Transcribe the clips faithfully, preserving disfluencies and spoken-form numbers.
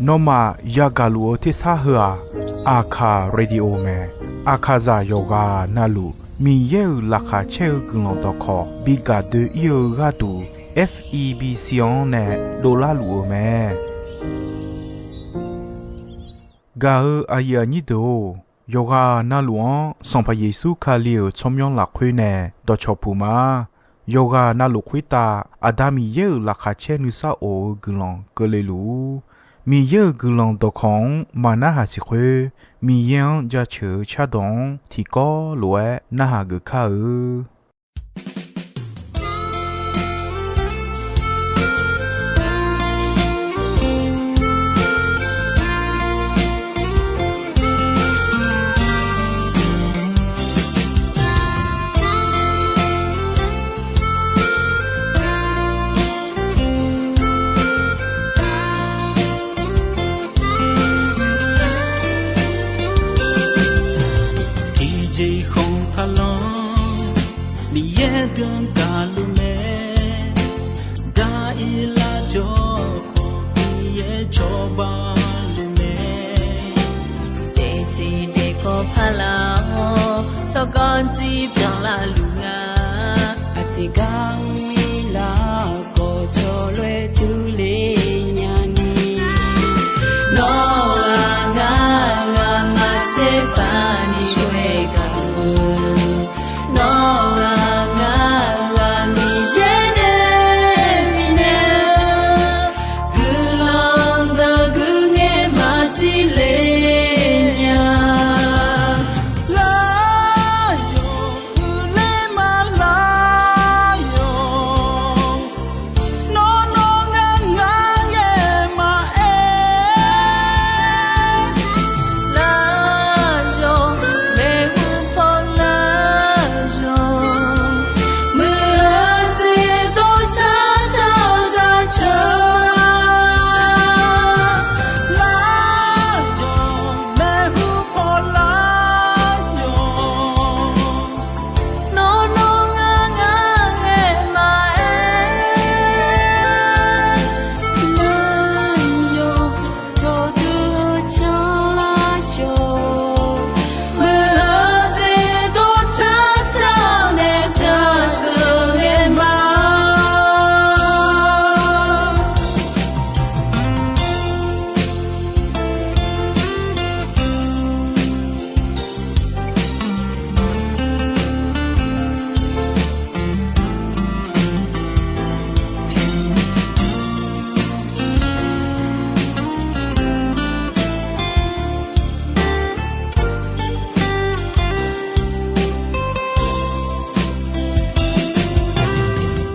Nawmaf yagaq luf-eu tersar heu-aq, Aqkaq Radio mae. Aqkaqzaq yawqghaq navluf Miqyaer-euq laqkhaq caer-eu guiqlanq dawqkawq bi gaq doe-ir-eu gharduq, F E B C-anr nae dovlar luf-eu mae. Gaq-eu aqyuif aqnyir deuq-or, yawqghaq navluf-anr Sanqpaq Yeqsur Kali-euq tsawrmyanr lafkhoer nae dawqcawq puq ma. Yawqghaq navluf khoertav Aqda Miqyaer-euq laqkhaq caer nuisar of-eu guiqlanq keuvle luf-ur. Miqyaer-euq guiqlanq dawqkawq-anr maqnarhaq siq khoer, Miqyaer-anr jaceuq-eu cardawq-anr tiqkawv lof-aer narhaq geuf kar-eu. Tiqjeq khanqpaq lanr Miqyaer deuq-anr gaqluf mae. Daq-ir lar jawr khawf Miqyaer cawba luf mae. Daefteq daefkawv paq laf-awr tsawrganr dzir byanlar luf nga. Aqteq gar mr-ir lar khawf cawlof-aer durler nyani. Nawr-aq ngar ghaq maqtser paq ni shawr-aer gaq-eu. Nawr-aq ngar ghaq Miqyaer nae bifnaeq-eu guiqlanq deuq guiqngaer maqtser le nya. Lar yawq uiqler ma lar yawq. Nawr nawr ngar ngar ngae maqaer. Lar yawq maeqhu paw lar yawq. Muiq-eu jeq dawrcar car-eu dawrceuq lar. Lar yawq maeqhu paw lar yawq. Nawr nawr ngar ngar ngae maqaer. Lar yawq dawqdui-eu canlar yawq. Muiq-eu jeq dawrcar car-eu nae dawrceuq ngae ma.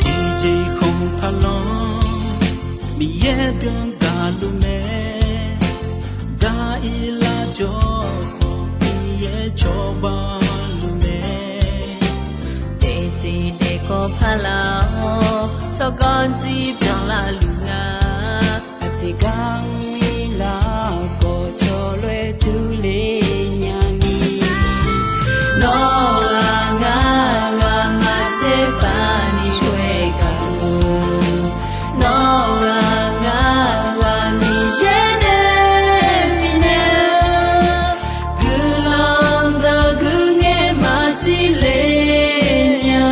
Tiqjeq khanqpaq lanr Miqyaer deuq-anr gaqluf mae. Daq-ir lar jawr khawf Miqyaer cawba luf mae. Daefteq daefkawv paq laf-awr tsawrganr dzir byanlar luf nga. Aqteq gar mr-ir lar khawf cawlof-aer durler nyani. Nawr-aq ngar ghaq maqtser paq ni shawr-aer gaq-eu. Nawr-aq ngar ghaq Miqyaer nae bifnaeq-eu guiqlanq deuq guiqngaer maqtser le nya.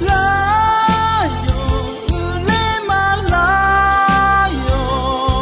Lar yawq uiqler ma lar yawq.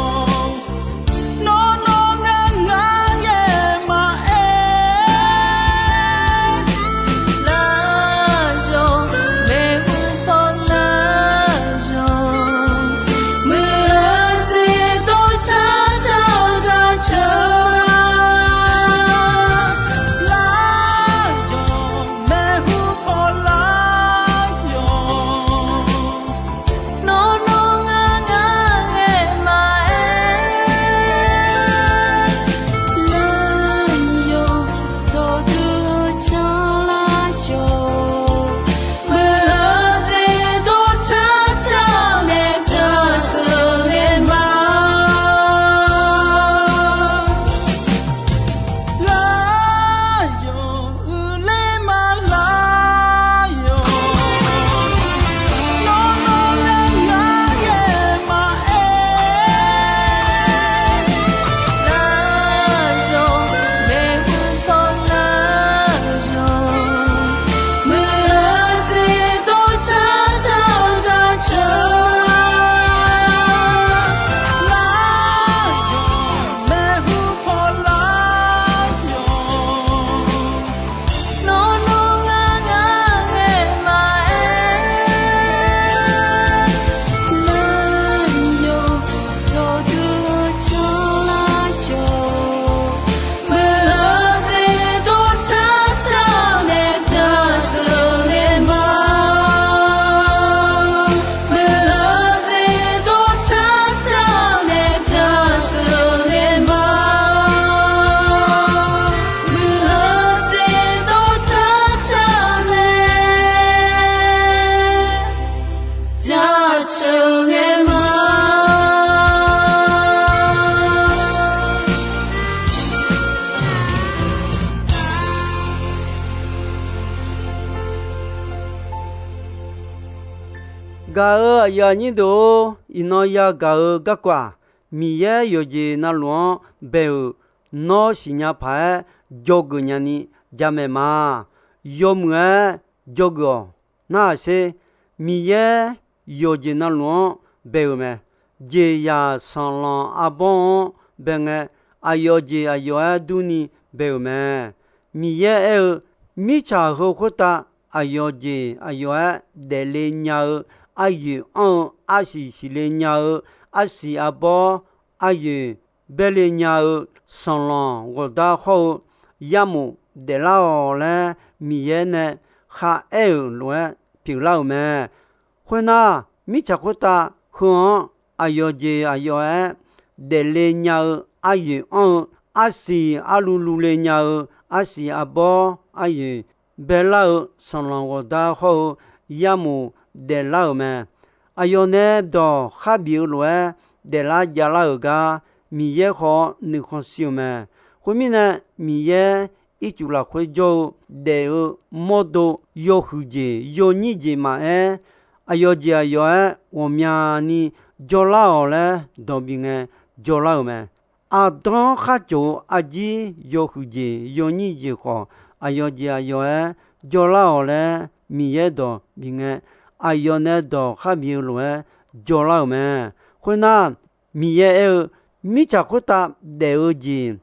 sheuqghae ma. Gaq-euq aqyuif aqnyir deuq-or, iqnan yagaq-eu garkawv-aq, Miqyaer yawqjeq navluf-anr bae-euq nawr siqnya paq-aer dzawgeuf nyani jamaeq ma. Yawmuiq-aer dzawgeuf-awq. Narhaq sher, Miqyaer yawqjeq navluf-anr bae-euq mae. Jeqzaq sanqlanq arbawr-anr bae ngae, aqyawf jeq aqyawf-aer durni bae-euq mae. Miqyaer aer-eu, mirtsaq heu khoertav aqyawf jeq aqyawf-aer daefle nya-eu, aryoeq anr-eu, arsiq siqle nya-eu, arsiq arbawr aryoeq baerle nya-eu sanqlanq ghawqdar hawr-eu yarmof daeflar-awq laer Miqyaer nae kharaer-euq lof-aer pyeuflar-euq mae. Khoernar, mirtsaq khoertav heu-anr aqyawf jeq aqyawf-aer daefle nya-eu, aryoeq anr-eu, arsiq arluv luvle nya-eu, arsiq arbawr aryoeq baelar-eu sanqlanq ghawqdar hawr-eu yarmof daeflar-euq mae. Aqyawf nae dawq kharbif-eu lof-aer daeflar javlar-euq gar Miqyaer khawf-awr nuikhanr shir-eu mae. Khoermirnae, Miqyaer ircuf lafkhoer jawr-eu daef-eu mawrdo yawhuiq jeq yawnyir jeq maqaer, aqyawf jeq aqyawf-aer ghawqmyani jawrlar-awq laer dawq bif ngae jawrlar-euq mae. Aqdanr kharcoq-eu arjir yawhuiq jeq yawnyir jeq khawf, aqyawf jeq aqyawf-aer jawrlar-awq laer Miqyaer dawq bif ngae, aqyawf nae dawq kharbif-eu lof-aer jawrlar-euq mae. Khoernar, Miqyaer aer-eu, mirtsaq khoertav daef-eu jeq,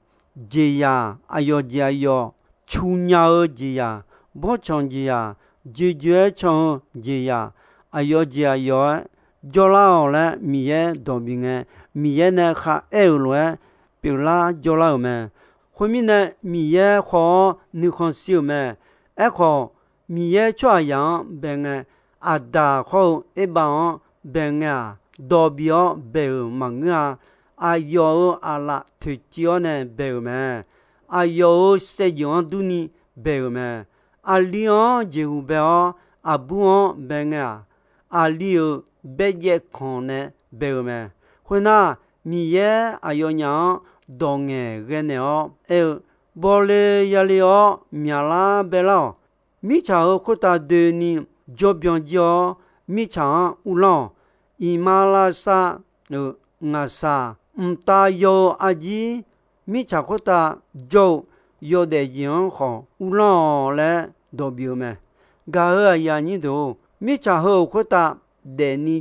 jeqzaq, aqyawf jeq aqyawf cu nya-eu jeqzaq, bawrtsanq jeqzaq, joejoe-aer can-eu jeqzaq, aqyawf jeq aqyawf-aer jawrlar-awq laer Miqyaer dawq bif ngae, Miqyaer nae kharaer-euq lof-aer pyeuflar jawrlar-euq mae. Khoermirnae, Miqyaer khawf-awr nuikhanr shir-euq mae. Aerkhawf, Miqyaer tsawrhaqzaq-anr bae ngae, Aqdaq hawr-eu Erbav-anr bae ngae-aq, dawq bif-awr bae-euq maqngeur-a. Aqyawf-euq aqlaf toeqciv-awr nae bae-euq mae. Aqyawf-euq saevdzeuf-anr durni bae-euq mae. Aqli-anr jeqhu bae-awr, aqbur-anr bae ngae-aq, aqli-euq baerjaev kanq nae bae-euq mae. Khoernar, Miqyaer aqyawfnyaf-anr dawq ngaeqghae naeq-awr aer-eu, bawle yale-awr myaqlar baelar-awq. Mirtsaq heu khoertav doeni jawrbyan jir-awr, mirtsaq-anr uvlanr-awq. Iqmalavshav-euq ngaqshaq mqtav yaw-eu arjir, mirtsaq khoertav jawr-eu yawdaef jeq-anr khawf uvlanr-awq laer dawq bif-eu mae. Gaq-euq aqyuif aqnyir deuq-or, mirtsaq heu-euq khoertav daefni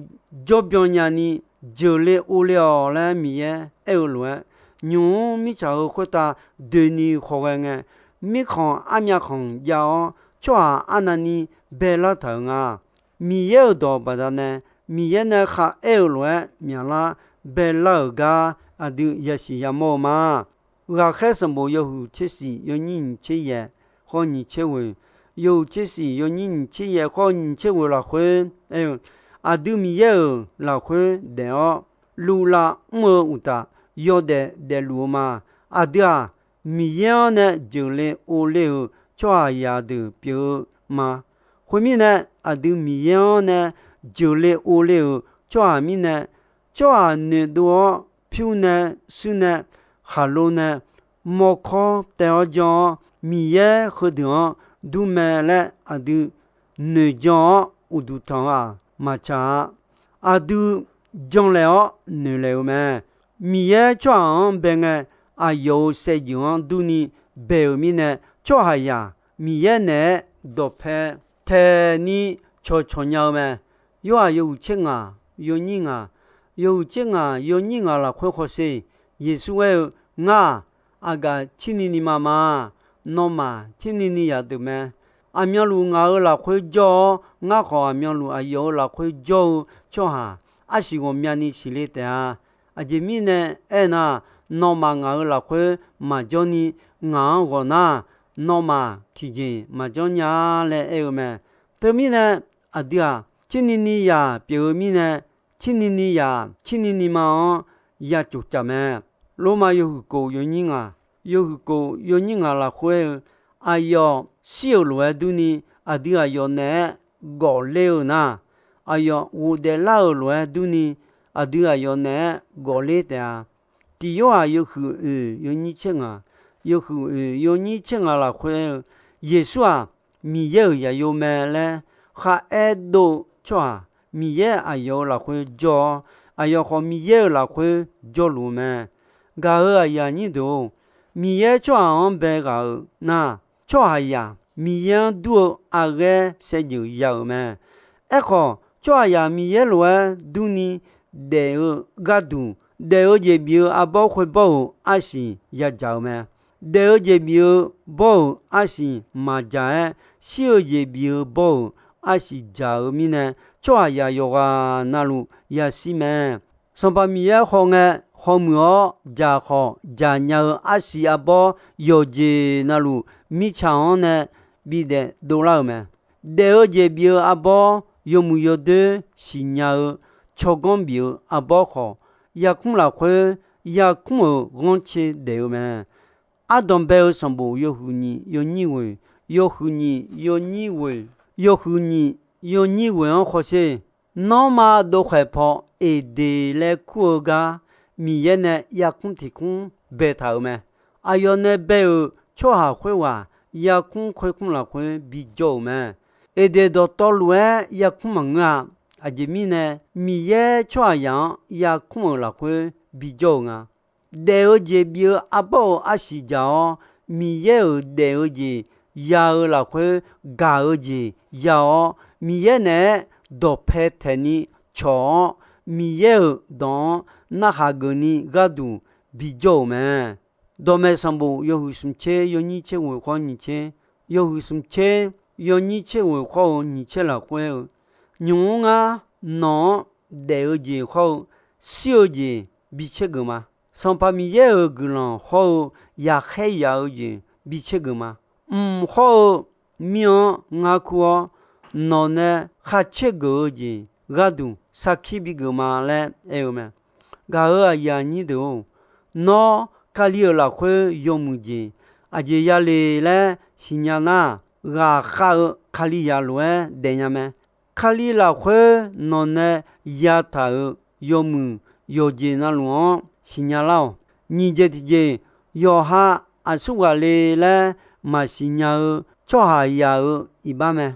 jawrbyan nyani jeuqle ovle-awq laer Miqyaer aer-eu lof-aer, nymq-mr mirtsaq heu khoertav doeni khawghae ngae, mirkhanq armyav khanq jav-awr tsawrhaq arnavni baelar taq-euq nga. Miqyaer-euq dawq baqdanae, Miqyaer nae kharaer-euq lof-aer myaqlar baelar-euq gar aqdui yasiq yamawr-eu ma. Ghaqkhaer sanqbof yawhuiq tser shif yawnyir nyiq tser yaeq khawr nyiq tser ghoeq, yawhuiq tser shif yawnyir nyiq tser yaeq khawr nyiq tser ghoeq lafkhoer aer-eu, aqdui Miqyaer-euq lafkhoer daef-awr, luvlav mr-eu uqtaf, yawdaef daefluf-eu ma. Aqdui-aq, Miqyaer-anr nae jeuqle ovle-euq tsawrhaqzaq deuq pyeuf-eu ma. Khoermirnae, aqdui Miqyaer-anr nae jeuqle ovle-euq tsawrhaq mirnae, tsawrhaq noeqdov-awr pyur nae, shuir nae, khaqlo nae, mawrkawr taev-awr jan-awr, Miqyaer heudeuq-anr dur mae laer aqdui noeqjan-awr uqduq tanq-eu-aq maqtsaq-a. Aqdui janlaeq-awr noeqlaeq-eu mae. Miqyaer tsawrhaq-anr bae ngae, aqyawf-euq saevdzeuf-anr durni bae-euq mirnae, tsawrhaqzaq Miqyaer naeq-aer dawqpae taeqni cawqcawq nya-eu mae. Yorhaq yawhuiq tser ngaq yawnyir ngaq, yawhuiq tser ngaq yawnyir ngaq lafkhoer hawsher. Yeqsur aer-eu, Ngar-aq, aqgaf cirni ni ma ma. Nawmaf cirni ni yaq deuq mae. Aqmyanluf ngaq-euq lafkhoer jawr-awr, ngar khawf aqmyanluf aqyawf-euq lafkhoer jawr-eu tsawrhaq, arsiq ghawqmyani siqle taef-a. Aqjeq mirnae aernar, nawmaf ngaq-euq lafkhoer maqjawr ni ngaq-anr ghawq nar, nawmaf tiqjeq maqjanr nya laer aer-eu mae. Teumirnae, aqdui-aq, cirni ni yaq pyeuf-eu mirnae, cirni ni yaq cirni ni ma-anr ya coq caf mae. Lormav yawhuiq kof yawnyir ngaq, yawhuiq kof yawnyir ngaq lafkhoer aer-eu, aqyawf shir-euq lof-aer durni, aqdui aqyawf naeq-aer gawf ler-eu nar, aqyawf ghofdaef lar-euq lof-aer durni, aqdui aqyawf naeq-aer gawfler taef-a. Tiq Yorhaq yawhuiq oeq yawnyir tser ngaq, yawhuiq oeq yawnyir tser ngaq lafkhoer-eu, Yeqsur-aq, Miqyaer-euq zaqyo mae laer kharaer dov-eu tsawrhaq, Miqyaer aqyawf-euq lafkhoer jawr-awr, aqyawf khawf Miqyaer-euq lafkhoer jawrluf-eu mae. Gaq-euq aqyuif aqnyir deuq-or, Miqyaer tsawrhaq-anr bae ghaq-euq nar, tsawrhaqzaq Miqyaer-anr dur-eu aqghaer saevdzeuf ya-euq mae. Aerkhawf, tsawrhaqzaq Miqyaer lof-aer durni daef-eu gharduq, daef-eu jeq bif-eu arbawr khoerbawr-euq arsiq yadzaq-euq mae. Daef-eu jeq bif-eu bawr-euq arsiq maqdzaq-aer, shir-eu jeq bif-eu bawr-euq arsiq dzaq-eu mirnae, tsawrhaqzaq yawqghaq navluf yashir mae. Sanqpaq Miqyaer khawngae, khawmuiq-awr dzaq khawf dzaq nya-eu arsiq arbawr yawqjeq navluf, mirtsaq-anr nae bidaef dovlar-euq mae. Daef-eu jeq bif-eu arbawr yawmuiq yawdoer siqnya-eu tsawrganr bif-eu arbawr khawf, yarkmr lafkhoer yarkmr-euq ghanrcae daef-eu mae. Ardanq bae-eu sanqbof yawhuiq nyiq yawnyir ghoeq, yawhuiq nyiq yawnyir ghoeq, yawhuiq nyiq yawnyir ghoeq-anr khawsher. Nanrma dovkhaeq paw Eqdeq laer kur-eu gar Miqyaer nae yarkmr tiq kmr baetaq-euq mae. Aqyawf nae bae-euq tsawrhaq khoerghaq yarkmr khoerkmr lafkhoer bijawr-euq mae. Eqdeq dawqtawvluf-aer yarkmr maqngeur-a. Aqjeq mirnae, Miqyaer tsawrhaqzaq-anr yarkmr-euq lafkhoer bijawr-euq nga. Daef-eu jeq bif-eu arbawr-euq arsiq dzaq-awr, Miqyaer-euq daef-eu jeq ya-eu lafkhoer gaq-eu jeq ya-awr, Miqyaer naeq-aer dawqpae taeqni cawq-awr, Miqyaer-euq dawq-anr narhaq geufni gharduq bijawr-euq mae. Dawqmaeq sanqbof yawhuiq smq tser yawnyir tser ghoeq khawr nyiq tser, yawhuiq smq tser yawnyir tser ghoeq khawr-eu nyiq tser lafkhoer-eu, nymq-mr ngar nawq-anr daef-eu jeq hawr-eu shir-eu jeq bi caer geuf ma. Sanqpaq Miqyaer-euq guiqlanq hawr-eu yaqkhaer yaq-eu jeq bi caer geuf ma. Mq hawr-eu mir-anr ngar kur-awr, nawq nae khar caer geuf-eu jeq gharduq sarkir bigeuf ma laer aer-eu mae. Gaq-euq aqyuif aqnyir deuq-or, nawr Kali-euq lafkhoer yawmuiq jeq aqjeq yale laer siqnya nar, ghaqkhav-eu Kalizaq lof-aer daefnya mae. Kali lafkhoer nawq nae yataq-euq yawmuiq yawqjeq navluf-anr siqnya lar-awq. Nyiq jeq tiqjeq, yawqha aqsurghaq le laer maqsiq nya-eu tsawrhaqzaq-euq iqbax mae.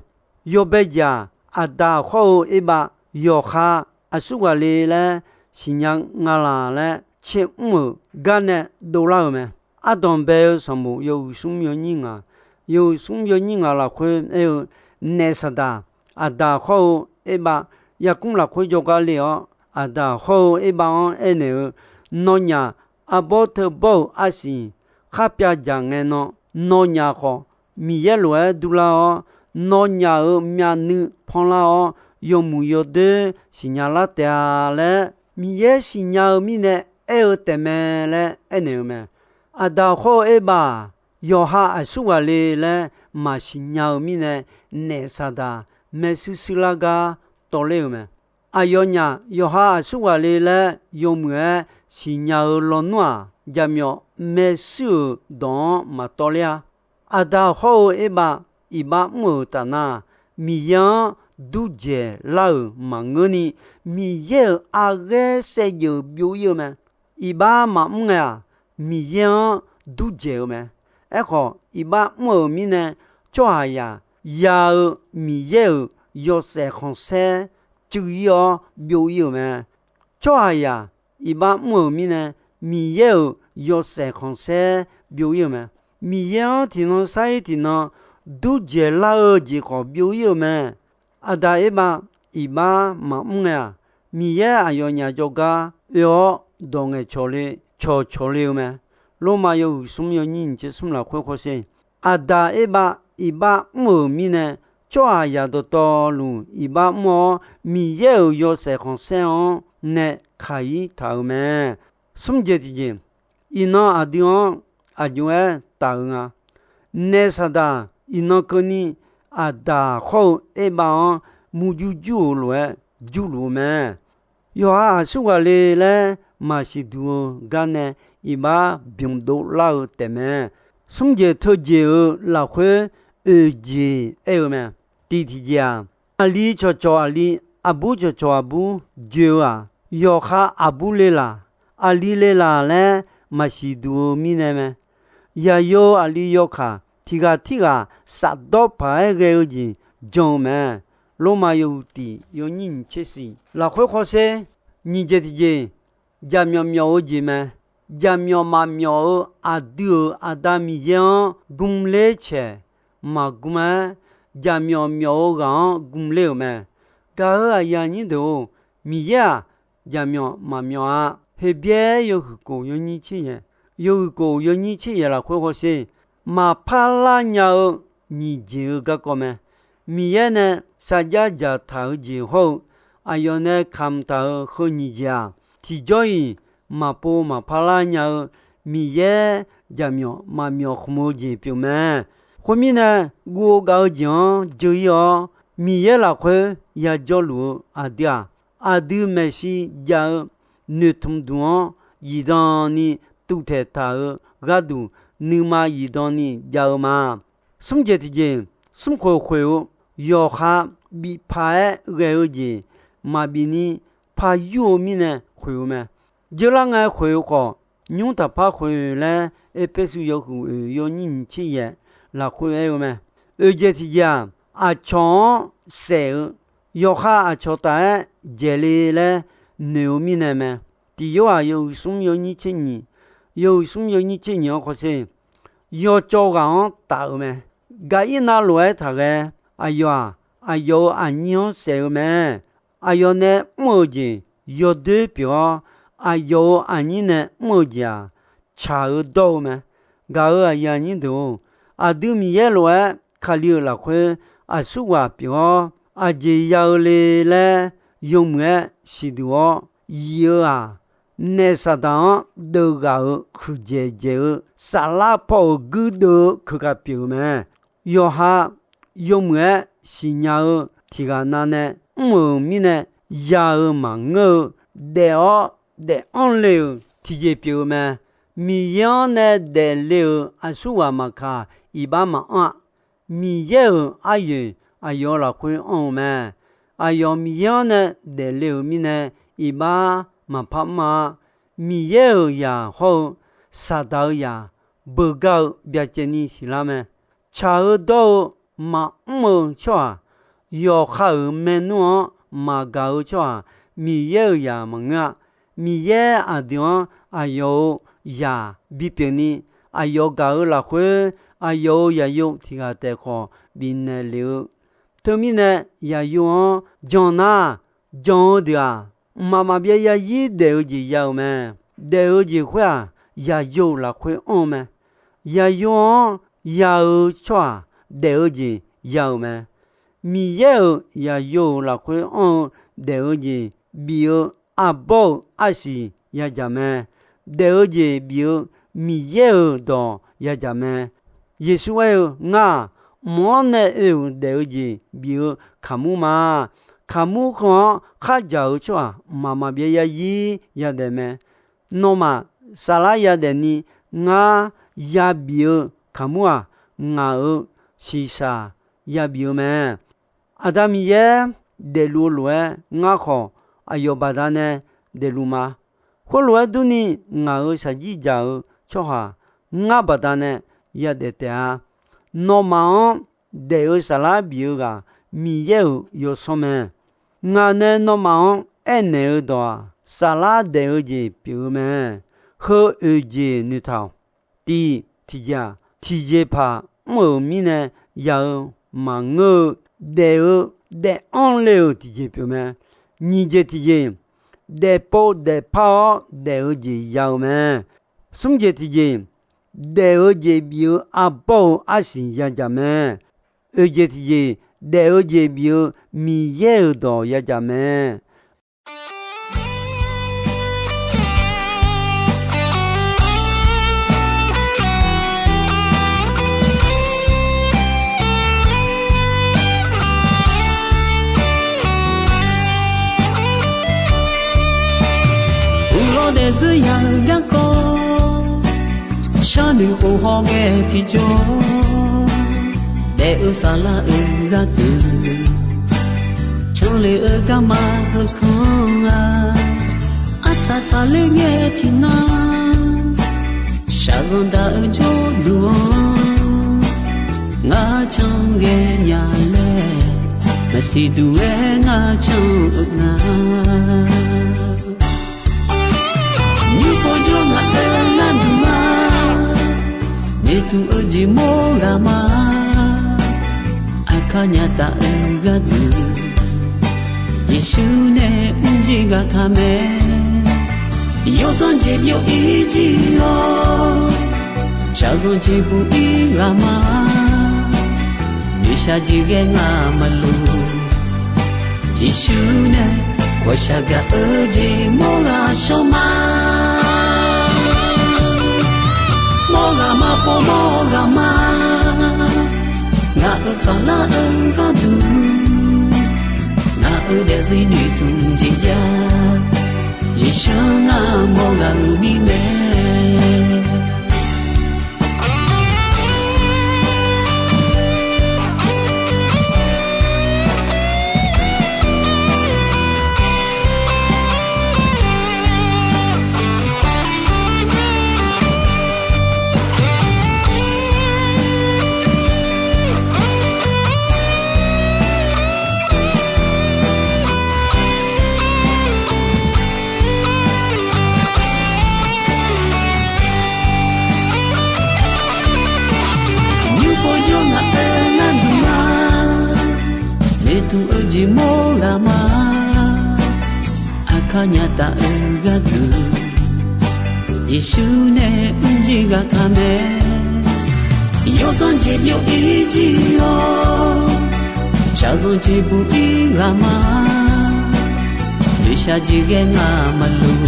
Yawbae jaq Aqdaq hawr-eu Erbav yawqha aqsurghaq le laer siqnya nga laq laer caermr-euq gar nae dovlar-euq mae. Ardanq bae-eu sanqbof yawhuiq smr yawnyir ngaq, yawhuiq smr yawnyir ngaq lafkhoer aer-eu, naef Saqdaq, Aqdaq hawr-eu Erbav yarkmr lafkhoer jawrgar le-awr, Aqdaq hawr-eu Erbav-anr aernaeq-eu, nawnyaf arbawr teubawr-euq arsiq khar pyav dzaq ngae nan, nawnyaf khawf Miqyaer lof-aer durlar-awr, nawnyaf-euq myavnuiv panlar-awr, yawmuiq yawdoer siqnya lar taef-a laer Miqyaer siqnya-eu mirnae aer-eu taefmae laer aernaeq-eu mae. Aqdaq hawr-eu Erbav-aq, yawqha aqsurghaq le laer maqsiq nya-eu mirnae, naef Saqdaq maershuir shuir lar gar tawv ler-eu mae. Aqyawfnyaf yawqha aqsurghaq le laer yawmuiq-aer siqnya-eu lawnmr-aq, jaqmyawf maershuir-euq dawq-anr maqtawv ler-a. Aqdaq hawr-eu Erbav iqbax mr-euq taf nar, Miqyaer-anr dur dzaeq lar-euq maqngeurni, Miqyaer-euq arghaer saevdzeuf byov ir-eu mae. Iqbax maqmr ngae-aq, Miqyaer-anr dur dzaeq-eu mae. Aerkhawf, iqbax mr-euq mirnae, tsawrhaqzaq ya-eu Miqyaer-euq yawshaef khanqsaer cuiv ir-awr byov ir-euq mae. Tsawrhaqzaq iqbax mr-euq mirnae, Miqyaer-euq yawshaef khanqsaer byov ir-euq mae. Miqyaer-anr tiqnan sarir tiqnan dur dzaeq lar-eu jeq khawf byov ir-euq mae. Aqdaq Erbav iqbax maqmr ngae-aq, Miqyaer aqyawfnyaf jawrgar oe-awr dawq ngaeqcawq le cawqcawq le-eu mae. Lormav yawhuiq smr yawnyir nyiq tser smr lafkhoer hawsher. Aqdaq Erbav iqbax mr-euq mirnae, tsawrhaqzaq dawqtawvluf iqbax mr-awr, Miqyaer-euq yawshaef khanqsaer-anr nae kaq ir taq-euq mae. Smr jeq tiqjeq, iqnan aqdui-anr aqjox-aer taf-eu nga. Naef Saqdaq iqnan keuvni Aqdaq hawr-eu Erbav-anr murjur jur-euq lof-aer jurluf-eu mae. Yawqha aqsurghaq le laer maqsiq duq-eu gar nae iqbax byanq dovlar-eu taefmae. Smr jeq teujeq-euq lafkhoer oeq jeq aer-eu mae. Tiq tiqjeq-aq, aqli cawqcawq aqli aqbur cawqcawq aqbur joe-eu-aq, yawqha aqbur le laq, aqli le laq laer maqsiq duq-eu mirnae mae. Yaqyo aqli yawkaq tiq ghaq tirghaq safdawr paq-aer ghae-eu jeq jan-eu mae. Lormav yawhuiq tiq yawnyir nyiq tser siq. Lafkhoer hawsher, nyiq jeq tiqjeq, jaqmyawf myawf-eu jeq mae. Jaqmyawf maqmyawf-eu aqdui-euq Aqda Miqyaer-anr gmler caeq maqgm-aer, jaqmyawf myawf-eu ghaq-anr gmler-euq mae. Gaq-euq aqyuif aqnyir deuq-or, Miqyaer-aq, jaqmyawf maqmyawf-a. Heqbyaer yawhuiq kof yawnyir tser yaeq, yawhuiq kof yawnyir tser yaeq lafkhoer hawsher, maqpar lar nya-eu nyiq jeq-eu garkawv mae. Miqyaer nae sarjax dzaqtaq-eu jeq hawr-eu, aqyawf nae kamq taq-euq heu nyiq jeq-aq, tiqjawr-iq maqpov maqpar lar nya-eu Miqyaer jaqmyawf maqmyawf khmq-eu jeq pyeuf mae. Khoermirnae, guv-eu gav-eu jeq-anr jeu-ir-awr, Miqyaer lafkhoer yajawr luf-eu aqdui-aq, aqdui maeqshi jav-eu noeqtmq duq-anr zifdan ni tuvtaeq taq-euq gharduq, nuima zifdan ni jav-eu ma. Smr jeq tiqjeq, smrkhoeq khoeq-eu yawqha bif paq-aer ghae-eu jeq maqbif ni par yur-eu mirnae khoeq-eu mae. Jeurlar ngae khoeq-eu khawf, nymr taqpar khoeq laer Erpersu yawhuiq oeq yawnyir nyiq tser yaeq lafkhoer aer-eu mae. Oeq jeq tiqjeq-aq, aqcawq-anr saef-eu, yawqha aqcawq taf-aer dzaeqle laer noeq-eu mirnae mae. Tiq Yorhaq yawhuiq smr yawnyir tser nyiq, yawhuiq smr yawnyir tser nyiq-anr hawsher, yawcawv ghaq-anr taf-eu mae. Gaqirnav lof-aer taqghae. Aqyawf-aq, aqyawf-euq aqnyir-anr saef-eu mae. Aqyawf nae mr-euq jeq yawdoer pyeuf-awr, aqyawf-euq aqnyir nae mr-eu jeq-aq, tsaq-eu dawr-eu mae. Gaq-euq aqyuif aqnyir deuq-or, aqdui Miqyaer lof-aer Kali-euq lafkhoer aqsurghaq pyeuf-awr, aqjeq ya-eu le laer yawmuiq-aer siqduq-awr yif-eu-aq, naef Saqdaq-anr deuv ghaq-euq huiqdzaeq dzaeq-eu saflar paw-euq guirdeuv-eu keuka pyeuf-eu mae. Yawqha yawmuiq-aer siqnya-eu tiq ghaq navnae mr-euq mirnae ya-eu maqngeur-eu, daef-awr daef-anr le-euq tiqjeq pyeuf-eu mae. Miqyaer-anr nae daefle-euq aqsurghaq maqkaq, iqbax maqanr-a. Miqyaer-euq aryoeq aqyawf-euq lafkhoer anr-eu mae. Aqyawf Miqyaer-anr nae daefle-euq mirnae, iqbax maqpar mr-a. Miqyaer-euq zaq hawr-eu Saqdaq-euq zaq beugar-eu byacaevni siqlar mae. Tsaq-eu dawr-eu maqmr-eu tsawrhaq, yawqha-euq maernmr-anr maqgaq-eu tsawrhaq, Miqyaer-euq zaq maqngeur-a. Miqyaer aqdui-anr aqyawf-euq zaq bipyeuf ni, aqyawf gaq-eu lafkhoer aqyawf-euq zaqyo tiq ghaq taef khawf bifnaeq lef-eu. Teumirnae, zaqyo-anr jan nar, jan-eu deuq-aq, mqmaq maqbyav zarzir daef-eu jeq ya-euq mae. Daef-eu jeq khoer-aq, zaqyo-euq lafkhoer anr-eu mae. Zaqyo-anr ya-eu tsawrhaq daef-eu jeq ya-euq mae. Miqyaer-euq zaqyo-euq lafkhoer anr-eu daef-eu jeq bif-eu arbawr-euq arsiq yadzaq mae. Daef-eu jeq bif-eu Miqyaer-euq dawq yadzaq mae. Yeqsur aer-eu, Ngar-aq, mq-anr nae oe-euq daef-eu jeq bif-eu kaqmur ma. Kaqmur heu-anr khardzaq-eu tsawrhaq mqmaq maqbyav zarzir yadaef mae. Nawmaf saflar yadaef ni ngar yabif-eu kaqmur-aq, ngaq-euq shiqshaq yabif-eu mae. Aqda Miqyaer daefluf-eu lof-aer ngar khawf aqyawf baqdanae daefluf ma. Khoerlof-aer durni, ngaq-euq shaqjir dzaq-eu tsawrhaq ngar baqdanae yadaef taef-a. Nawmaf-anr daef-eu saflar bif-eu ghaq Miqyaer-euq yawsanr mae. Ngaq nae nawmaf-anr aernaeq-eu dawq-aq, saflar daef-eu jeq pyeuf-eu mae. Heu oeq jeq noeqtaq-awq. Tiq, tiqjeq-aq, tiqjeqpaq mr-euq mirnae ya-eu maqngeur-eu, daef-eu daef-anr le-euq tiqjeq pyeuf mae. Nyiq jeq tiqjeq, daefpov daefpar-awr daef-eu jeq ya-eu mae. Smr jeq tiqjeq, daef-eu jeq bif-eu arbawr-eu arsiq yadzaq mae. Oeq jeq tiqjeq, daef-eu jeq bif-eu Miqyaer-euq dawq yadzaq mae. Uqlawr daefzir ya-eu garkawv, sharnoeq khof hawghae tiqjawr, daef-eu saflar-euq gharduq, Zanle-eu garma heukanr-a, arsaq saqler ngae tiqnan, shaqzanq daq-eu jawrduq-anr ngar can ghae nya laer, maqsiq duq-aer ngar can-eu nga. Nymr pov jawr ngaq-euq gharduq-a, noeqtmq-eu jeq mawr ghaq ma. Aqkar nya taf-eu gharduq, Yeqsur nae mrjir ghaq taq mae. Yawsanr jeq byov-ir jir-awr, shaqzanq jeq buq-ir ghaq ma. Noeqshaq jeq ghae ngar maqloq. Yeqsur nae ghawqshaq gaq-eu jeq mawr ghaq shawr ma. Mawr ghaq ma pov mawr ghaq ma. Ngaq-euq saflar-eu gharduq, ngaq-euq daefzir noeqtmq jeq jav. Yeqsur ngar mawr ghaq-euq mirnae. Nymr pov jawr ngaq-euq gharduq-a, noeqtmq-eu jeq mawr ghaq ma. Aqkar nya taf-eu gharduq, Yeqsur nae mrjir ghaq taq mae. Yawsanr jeq byov-ir jir-awr, shaqzanq jeq buq-ir ghaq ma. Noeqshaq jeq ghae ngar maqloq.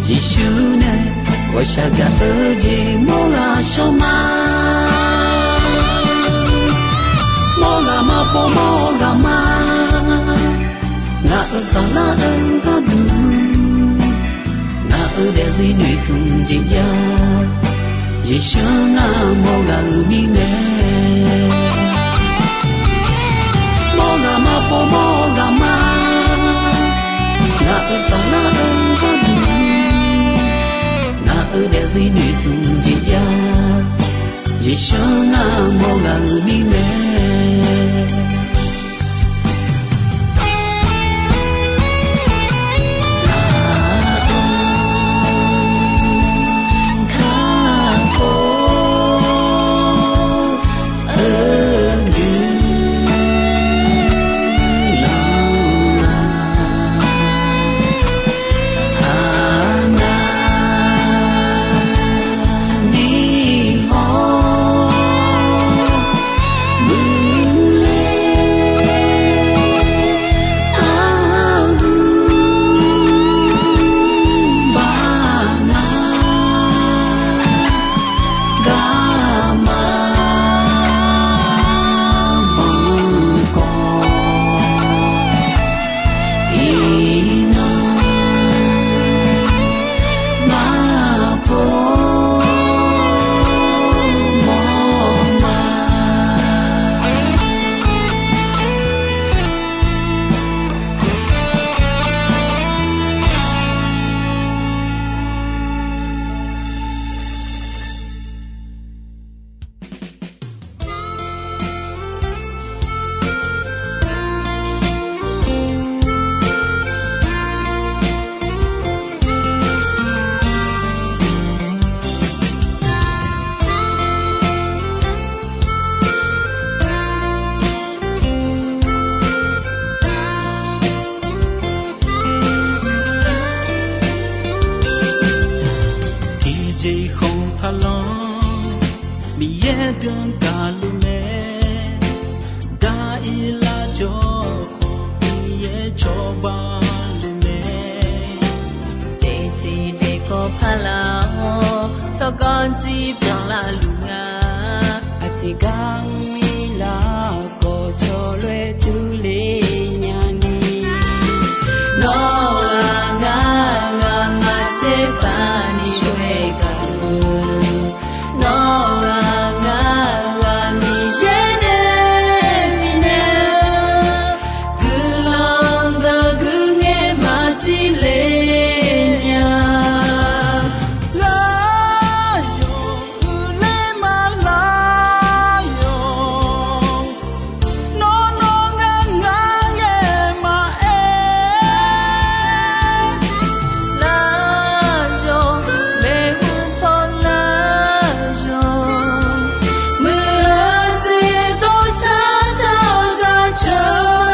Yeqsur nae ghawqshaq gaq-eu jeq mawr ghaq shawr ma. Mawr ghaq ma pov mawr ghaq ma. Ngaq-euq saflar-eu gharduq, ngaq-euq daefzir noeqtmq jeq jav. Yeqsur ngar mawr ghaq-euq mirnae. Mawr ghaq ma pov mawr ghaq ma. Ngaq-euq saflar-eu gharduq, ngaq-euq daefzir noeqtmq jeq jav. Yeqsur ngar mawr ghaq-euq mirnae. Tiqjeq khanq taqlanr, Miqyaer dmq gaqluf mae. Daq-ir lar jawr khawf, Miqyaer cawba luf mae. Daefzir daefkawv paqlaq-awr, tsawrganr jir byanlar luf nga. Aqjeq gar mr-ir lar khawf, cawlof-aer durler nyani. Nawr-aq ngar, nga'maf tserpav ni shawr-aer gaq-eu. Nawr-aq ngar, nga'maf Miqyaer nae bifnaeq-eu. tiqle nya. Lar yawq uiqler ma lar yawq. Nawr nawr ngar ngar ghae maqaer. Lar yawq maeqhu paw lar yawq. Muiq-eu jeq dov car car-eu daq ceuq.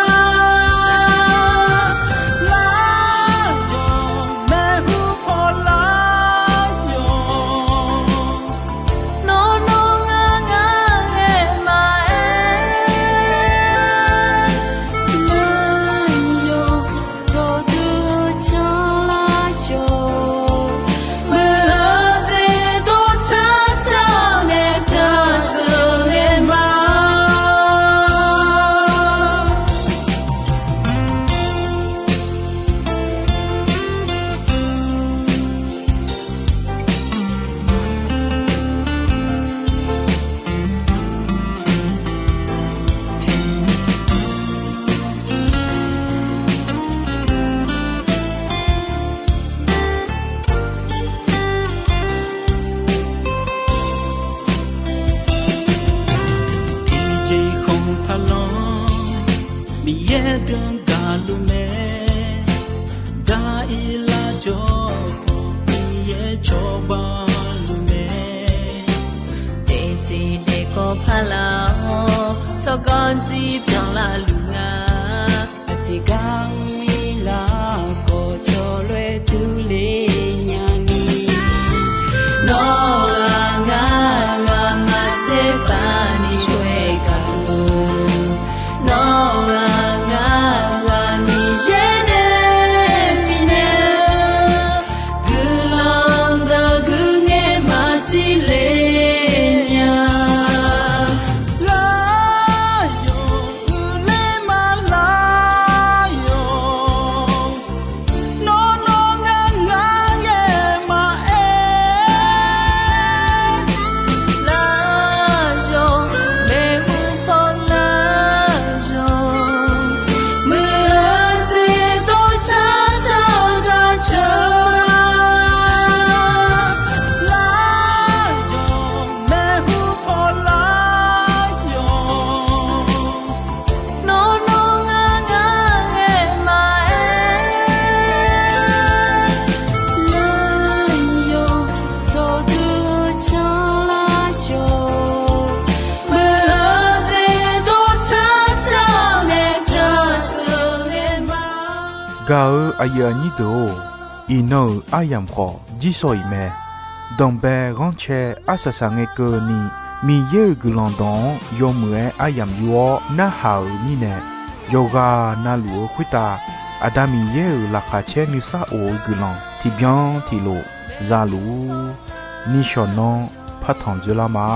Lar yawq maeqhu paw lar yawq. Nawr nawr ngar ngar ghae maqaer. Lar yawq dawqdui-eu canlar yawq. Muiq-eu jeq dov car car-eu nae daq ceuq ghae ma. Tiqjeq khanq taqlanq Miqyaer deuq-anr gaqluf mae. Daq-ir lar jawr khawf Miqyaer cawba luf mae. Daeqtseq daeqkawv paq laf-awr tsawrganr jir byanlar luf nga. Aqjeq gar mr-ir lar khawf cawlof-aer durler nyani. Nawr ghaq ngar ghaq maqtser paq ni coer gaq-eu. Nawr ghaq ngar ghaq Miqyaer nae bifnaeq-eu guiqlanq dawq guiqngaer maqtile nya. Lar yawq uiqler ma lar yawq. Nawr nawr ngar ngar ghae maqaer. Lar yawq maeqhu paw lar yawq. Muiq-eu jeq dov car car-eu daq ceuq. Lar yawq maeqhu paw lar yawq. Nawr nawr ngar ngar ghae maqaer. Lar yawq dawqdui-eu canlar yawq. Muiq-eu jeq dov car car-eu nae daq ceuq ghae ma. Gaq-eu aqyuif aqnyir deuq-or, iqnan-euq aryamq khawf jirsawq iq mae. Danqbae ghanrcae arsaq saq ngae keuvni, Miqyaer-euq guiqlanq dawq-anr yawmuiq-aer aryamq yur-awr narhaq-euq mirnae, yawqghaq navluf-eu khoertav Aqda Miqyaer-euq laqkhaq caer nuisar of-eu guiqlanq tiqbyan tiqlof za luf-ur. Nishawq nanr partanq dzoerlar ma.